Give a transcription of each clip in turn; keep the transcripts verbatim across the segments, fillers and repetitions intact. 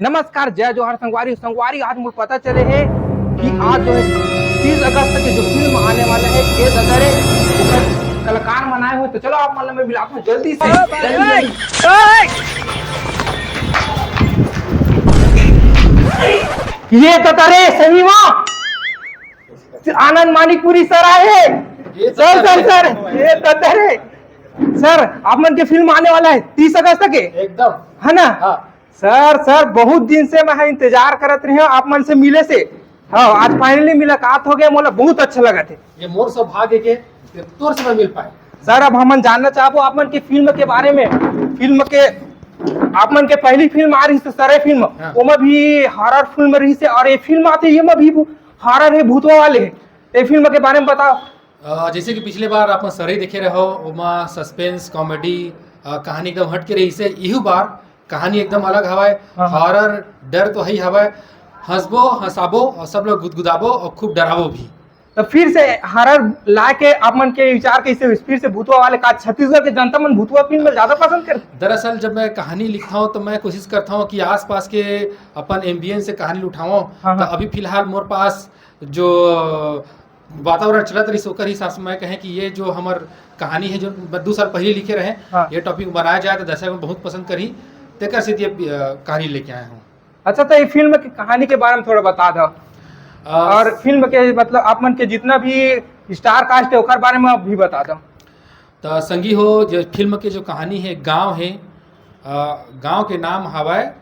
नमस्कार, जय जोहार संगवारी। संगवारी, आज मोर पता चले हे कि आज जो है तीस अगस्त के जो फिल्म आने वाला है, के ददरे, ओकर कलाकार मन आए हो, तो चलो आप मन ला मैं मिलाता हूँ जल्दी से, जल्दी, जल्दी। ये ददरे सही मा आनंद मानिकपुरी सर आए हे। ये सर, सर, सर, ये ददरे सर, आप मन के फिल्म आने वाला है तीस अगस्त के, एकदम। है ना? हाँ। सर, सर, बहुत दिन से मैं इंतजार करत रहे हूँ आप मन से मिले से। हाँ, आज finally मुलाकात हो गया, मोला बहुत अच्छा लगा थे। ये मोर सौभाग्य के, के तोर से मैं मिल पाए। सर, अब हमन जानना चाहबो आप मन के फिल्म के बारे में। फिल्म के, आप मन के पहली फिल्म आ रही से सरे फिल्म, हाँ। ओमा भी हॉरर फिल्म रही से, और ये फिल्म आते ये में भी हॉरर है, भूतवा वाले है। ये फिल्म के बारे में बताओ। अ, जैसे कि पिछले बार आप मन सरे देखे रहो, ओमा सस्पेंस, कॉमेडी, अ, कहानी एकदम हट के रही से, इहू बार कहानी एकदम अलग हवय। हाँ, हाँ। हॉरर, डर तो हई हवय, हंसबो, हंसाबो और सब लोग गुदगुदाबो और खूब डराबो भी। तो फिर से हॉरर ला के आप मन के विचार कैसे हुई? फिर से भूतवा वाले का छत्तीसगढ़ के जनता मन भूतवा फिल्म में ज्यादा पसंद करते? दरअसल जब मैं कहानी लिखता हूँ तो मैं कोशिश करता हूँ कि आसपास के अपन एम्बियंस से कहानी उठाऊँ। हाँ, तो हाँ। अभी फिलहाल मोर पास जो वातावरण चलत रहिस, ओकर हिसाब से मैं कहें कि ये जो हमर कहानी है, जो मैं दू साल पहले लिखे रहे, हाँ। ये टॉपिक बनाया जाए तो दर्शक मन बहुत पसंद करही, तेकर सेती ये, अ, कहानी लेके आए हूँ। अच्छा, तो ये फिल्म की कहानी के बारे में थोड़ा बता दो। अ, और फिल्म के, मतलब, आप मन के जितना भी स्टार कास्ट है, ओकर बारे में भी बता दो। त संगी हो, जो फिल्म के जो कहानी है, गांव है, अ, गांव के नाम हवय,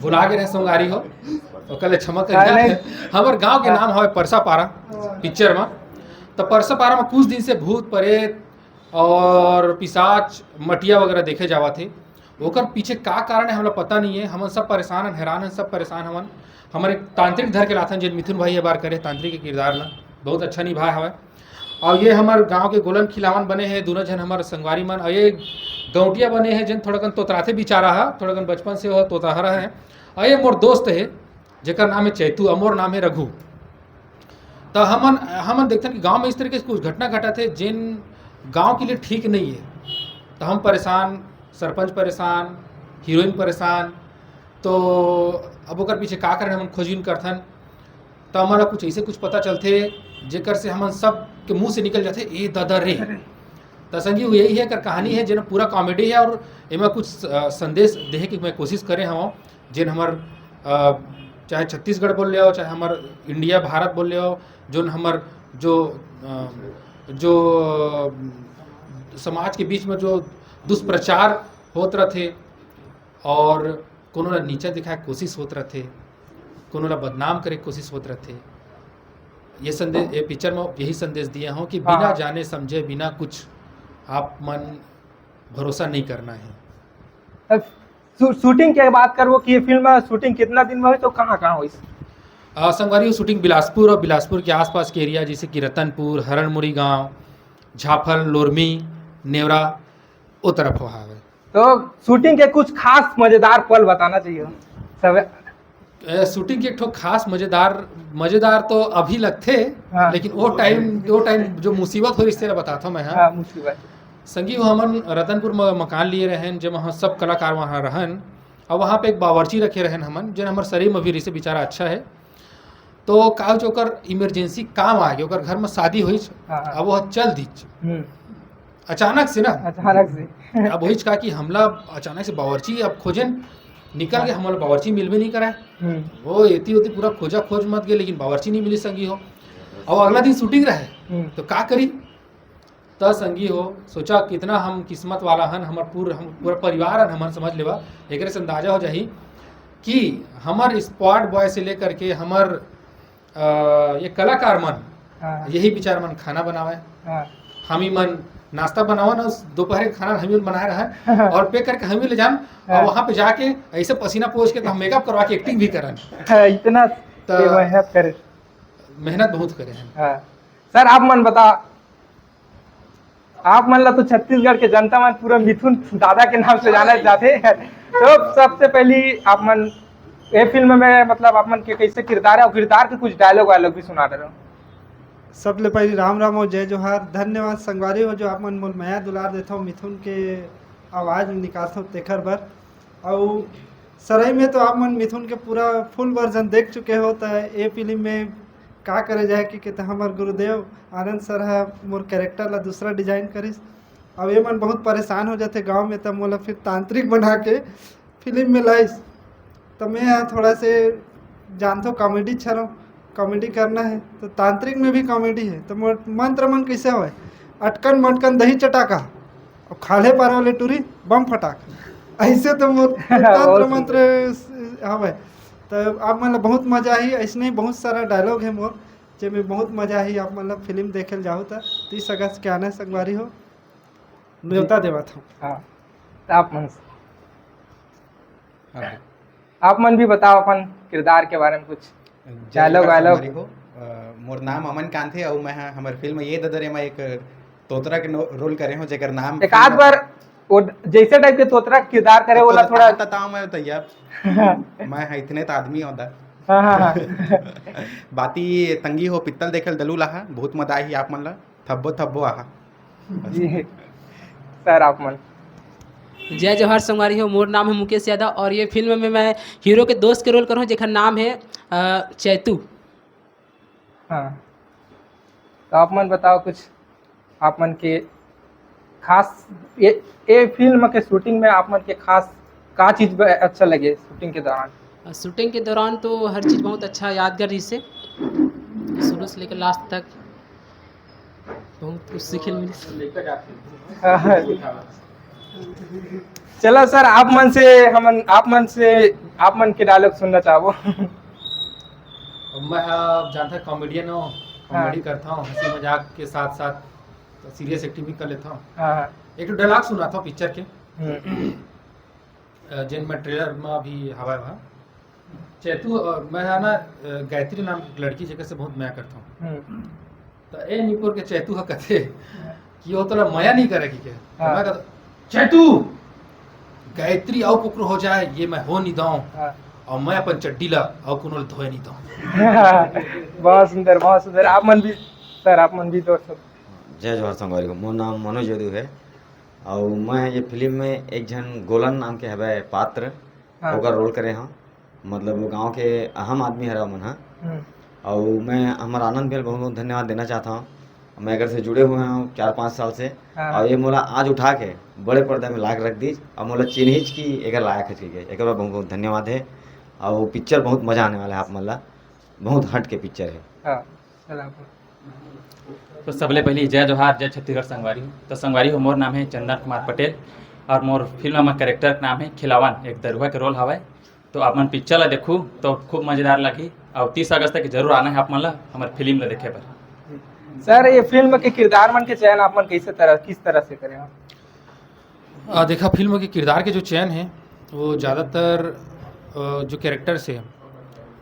भुला गे रहे संगवारी हो, ओकर ले क्षमा करिहा। नहीं। हमर गांव के हाँ। नाम हवय परसापारा, पिक्चर म। त परसापारा म कुछ दिन से भूत, प्रेत और पिशाच, मटिया वगैरह देखे जावत हे। ओकर पीछे का कारण है, हमला पता नहीं है। हमन सब परेशान हन, हैरान हन, सब परेशान हवन। हमर एक तांत्रिक धर के लाथन, जेन मिथुन भाई ये बार करे तांत्रिक के किरदार ला, बहुत अच्छा निभाए हवय। और ये हमर गांव के गोलन खिलावन बने हैं, दोनों झन हमर संगवारी मन। और ये गौंटिया बने हैं, जेन थोड़कन तोतराथे बिचारा हा, थोड़कन बचपन से वो तोतहरा है। और ये मोर दोस्त है, जेकर नाम है चैतू, और मोर नाम है रघु। तो हमन, हमन देखथन कि गांव में इस तरीके से कुछ घटना घटत है, जेन गांव के लिए ठीक नहीं है। तो हम परेशान, सरपंच परेशान, हीरोइन परेशान। तो अब ओकर पीछे का कारण, हमन खोजबीन करथन। त हमन ला कुछ ऐसे कुछ पता चलथे, जेकर से हमन सब के मुंह से निकल जाथे, "ए दादा रे।" अरे। त संगी, वो यही है, एकर कहानी है, जेन पूरा कॉमेडी है और एमा कुछ, अ, संदेश देहे के मैं कोशिश करे हवं, जेन हमर, अ, चाहे छत्तीसगढ़ बोल ले हो, चाहे हमर इंडिया, भारत बोल ले हो, जोन हमर जो, अ, जो, अ, समाज के बीच में जो दुष्प्रचार होत रथे और कोनो ला नीचा दिखाए के कोशिश होत रथे, कोनो ला बदनाम करे के कोशिश होत रथे। ये संदेश, ये पिक्चर में यही संदेश दिए हों कि बिना हाँ। जाने समझे, बिना कुछ आप मन भरोसा नहीं करना है। अब शू-, शूटिंग के बात करबो कि ये फिल्म शूटिंग कितना दिन में होइस तो कहाँ-कहाँ होइस? अ, संगवारी हो, शूटिंग बिलासपुर और बिलासपुर के आसपास के एरिया, जैसे कि रतनपुर, हरणमुरी गांव, झाफल, लोरमी, नेवरा, ओ तरफ हो हावे। तो शूटिंग के कुछ खास मजेदार पल बताना चाहिए सब। ए, शूटिंग के एक ठो खास मजेदार, मजेदार तो अभी लगथे, हाँ। लेकिन वो टाइम, वो टाइम जो मुसीबत हो रिहिस तेला बताथव मैं, हाँ। हाँ, मुसीबत। संगी हो, हमन रतनपुर म मकान लिए रहन, जेमा हम सब कलाकार वहाँ रहन, और वहाँ पे एक बावर्ची रखे रहन हमन, जेन हमर शरीर में भी रिहिसे, बेचारा अच्छा है। तो का होइस, ओकर इमरजेंसी काम आ गे, ओकर घर में शादी होइस, हाँ, हाँ। अब वो चल दीच। हम्म। अचानक से ना। अचानक से। अब होइस का कि हमला अचानक से बावर्ची अब खोजेन, निकल के हाँ। हमला बावर्ची मिलबे नहीं करे। हम्म। वो एती ओती पूरा खोजा खोज मत गे, लेकिन बावर्ची नहीं मिली संगी हो। अब अगला दिन शूटिंग रहे, हम्म। तो का करी? त संगी हो, सोचा कितना हम किस्मत वाला हन, हमर पूर-, हम पूरा परिवार हन, हमन समझ लेवा, एकरे से अंदाजा हो जाही कि हमर स्पॉट बॉय से लेकर के हमर, अ, ये कलाकार मन, हाँ। यही बेचार मन खाना बनावे। हाँ। हम ही मन नाश्ता बनावन और दोपहर के खाना हम ही मन बनाए रहन और पैक करके हम ही ले जान और हाँ। वहाँ पे जाके ऐसे पसीना पोंछ के तो हम मेकअप करवा के एक्टिंग भी करन। हाँ, इतना त ये मेहनत करे। मेहनत बहुत करे हैं। हाँ। सर, आप मन बता, आप मन ला तो छत्तीसगढ़ के जनता मन पूरा मिथुन दादा के नाम से जाना जाथे। तो सबसे पहली आप मन ये फिल्म में, मतलब, आप मन के कैसे किरदार है और किरदार के कुछ डायलॉग वायलॉग भी सुना दे रहे हो। सबले पहली राम राम और जय जोहार। धन्यवाद संगवारी हो, जो आप मन मोल मया दुलार देथव, मिथुन के आवाज निकालथव तेखर बर। अउ सरई में तो आप मन मिथुन के पूरा फुल वर्जन देख चुके हो, त ए फिल्म में का करे जाए कि, कि त हमर गुरुदेव आनंद सर ह मोर कैरेक्टर ला दूसरा डिजाइन करिस। अब ये मन बहुत परेशान हो जाथे गांव में, तब मोला फिर तांत्रिक बना के फिल्म में लाइस। त मैं ह थोड़ा से जानथो कॉमेडी छरो, कॉमेडी करना है तो तांत्रिक में भी कॉमेडी है। तो मोर मंत्र मन कैसे होए, अटकन मटकन दही चटाका, अब खाल्हे पार वाले टूरी बम फटाक। ऐसे तो मोर तंत्र बहुत मंत्र हवे। तो आप मन ला बहुत मजा आही। ऐसने ही बहुत सारा डायलॉग है मोर, जेमे बहुत मजा आही। आप मन ला फिल्म देखे ल जाहू त तीस अगस्त के आना संगवारी हो, न्योता देवत हूँ। हाँ, तो आप मन से। हाँ। आप मन भी बताओ अपन किरदार के बारे में कुछ। जय dialogue जोहार वायलॉग। संगवारी हो। अ, मोर नाम अमन कांत हे अउ मैं ह-, हमर फिल्म ये ददरे म एक तोतरा के नो-, रोल करे हूँ, जेकर नाम एक आध बार वो जैसे टाइप के तोतरा किरदार करे, ओला थोड़ा। ता, ता, ता, मैं तैयार। मैं ह इतने त आदमी हूँ दा। हाँ, हाँ, हाँ। बाती तंगी हो पित्तल देखे ल दलू लाहा, बहुत मजा आही आप मन ला। थब्बो थब्बो आहा। जी। सर, आप मन। जय जोहार संगवारी हो, मोर नाम है मुकेश यादव और ये फिल्म में मैं हीरो के दोस्त के रोल कर रहा हूँ, जेकर नाम है, अ, चैतू। हाँ, तो आप मन बताओ कुछ, आप मन के खास ये, ये फिल्म के शूटिंग में आप मन के खास का चीज ब-, अच्छा लगे शूटिंग के दौरान? अ, शूटिंग के दौरान तो हर चीज बहुत अच्छा यादगार रहिस हे, शुरू से लेकर लास्ट तक बहुत कुछ सीखे ल मिलिस। चलो सर, आप मन से, हमन आप मन से, आप मन के डायलॉग सुनना चाहबो। अब मैं ह जानता कॉमेडियन हूँ, हाँ। कॉमेडी करता हूँ, हंसी मजाक के साथ साथ सीरियस एक्टिंग भी कर लेता हूँ। हाँ, हाँ। एक ठो डायलॉग सुनाता हूँ पिक्चर के। हम्म। अ, जेन मैं ट्रेलर में अभी हवा है वहाँ। चैतू, अ, मैं है ना, अ, गायत्री नाम की एक लड़की जेकर से बहुत मया करता हूँ। हम्म। तो ए निपुर के चैतू ह कथे कि वो तोला मया नहीं करे कि के। तो हाँ। मैं कहता, "चैतू, गायत्री अउ कुकरो हो जाए, ये मैं हो नहीं दऊँ। हाँ। और मैं अपन चड्डी ला अउ कोनो ला धोए नहीं दऊँ।" बहुत सुंदर, बहुत सुंदर। आप मन भी, सर, आप मन भी दो शब्द। जय जोहार संगवारी हो, मोर नाम मनोज यदु है। अउ मैं ये फिल्म में एक झन गोलन नाम के हवय पात्र, हाँ। ओकर रोल करे हंव। मतलब वो गांव के अहम आदमी हरे ओमन ह। हम्म। अउ मैं हमर आनंद भैया ल बहुत बहुत धन्यवाद देना चाहता हूँ। मैं एकर से जुड़े हुए हूँ चार पाँच साल से। हाँ। अउ ये मोला आज उठा के बड़े पर्दा में ला के रख दीस अउ मोला चिन्हिस कि एकर लायक है, ठीक है, एकर बर बहुत बहुत धन्यवाद है। अउ पिक्चर बहुत मजा आने वाला है आप मन ला, बहुत हट के पिक्चर है। हाँ। तो सबले पहली जय जोहार, जय छत्तीसगढ़ संगवारी हो। तो संगवारी हो, मोर नाम है चंदन कुमार पटेल और मोर फिल्म में कैरेक्टर के नाम है खिलावन, एक दरुहा के रोल हवय। तो आप मन पिक्चर ला देखू तो खूब मजेदार लगही और तीस अगस्त तक जरूर आना है आप मन ला हमर फिल्म ला देखे बर। सर, ये फिल्म के किरदार मन के चयन आप मन कैसे तरह, किस तरह से करे हो? आ, देखा, फिल्म के किरदार के जो चयन है वो ज़्यादातर, अ, जो कैरेक्टर से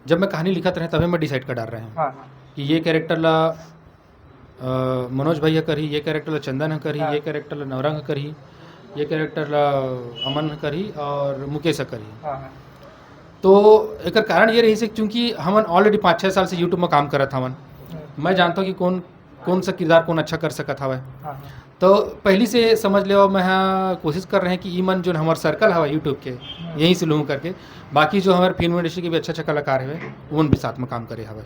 जब मैं कहानी लिखत रहे तभी मैं डिसाइड कर डाल रहे हैं हाँ, हाँ। कि ये कैरेक्टर ला, अ, मनोज भाई ह करही, ये कैरेक्टर ला चंदन ह करही, हाँ। ये कैरेक्टर ला नवरंग ह करही, ये कैरेक्टर ला अमन ह करही और मुकेश ह करही। हाँ, हाँ। तो एकर कारण ये रहिस हे, क्योंकि हमन ऑलरेडी पाँच छः साल से यूट्यूब में काम करत हवन। हम्म। मैं जानता हूँ कि कौन, कौन सा किरदार कौन अच्छा कर सकत हवय। हाँ, हाँ। तो पहली से समझ लेवा, मैं ह कोशिश कर रहे हैं कि ई मन जो हमर सर्कल हवय यूट्यूब के, हम्म। यहीं से लोगों करके, बाकी जो हमारे फिल्म इंडस्ट्री के भी अच्छा अच्छा कलाकार हवे, उमन भी साथ में काम करे हवय।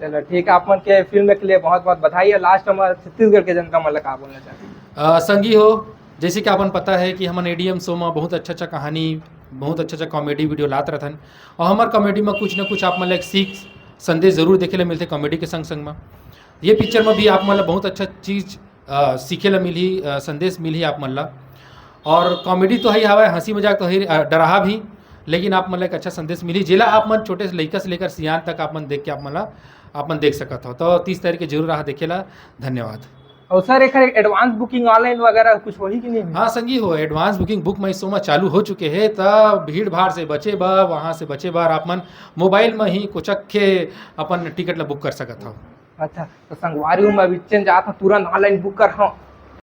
चलो ठीक है, आप मन के फिल्म के लिए बहुत बहुत बधाई। और लास्ट में छत्तीसगढ़ के जनता मन ला का बोलना चाहते हैं? अ, संगी हो, जैसे कि आपन पता है कि हमन एडीएम शो में बहुत अच्छा अच्छा कहानी, बहुत अच्छा अच्छा कॉमेडी वीडियो लात रहथन, और हमार कॉमेडी में कुछ ना कुछ आप मन ला एक सीख संदेश जरूर देखे ला मिलथे कॉमेडी के संग संग में। ये पिक्चर में भी आप मन ला बहुत अच्छा चीज, अ, सीखे ला मिलही, अ, संदेश मिलही आप मन ला। और कॉमेडी तो है ही हवय, हंसी मजाक तो है ही, अ, डराहा भी, लेकिन आप मन ला एक अच्छा संदेश मिलही, जेला आप मन छोटे से लइका से लेकर सियान तक आप मन देख के आप मन ला, आप मन देख सकत हो। तो तीस तारीख के जरूर आहा देखे ला। धन्यवाद। और सर, एकर एडवांस बुकिंग ऑनलाइन वगैरह कुछ होही कि नहीं होही? हाँ संगी हो, एडवांस बुकिंग बुक माई शो में चालू हो चुके हे, त भीड़ भाड़ से बचे बर, वहाँ से बचे बर आप मन मोबाइल में ही कोचक के अपन टिकट ला बुक कर सकत हो। अच्छा, तो संगवारी हो, मैं अभी जात हूँ, तुरंत ऑनलाइन बुक कर हूँ।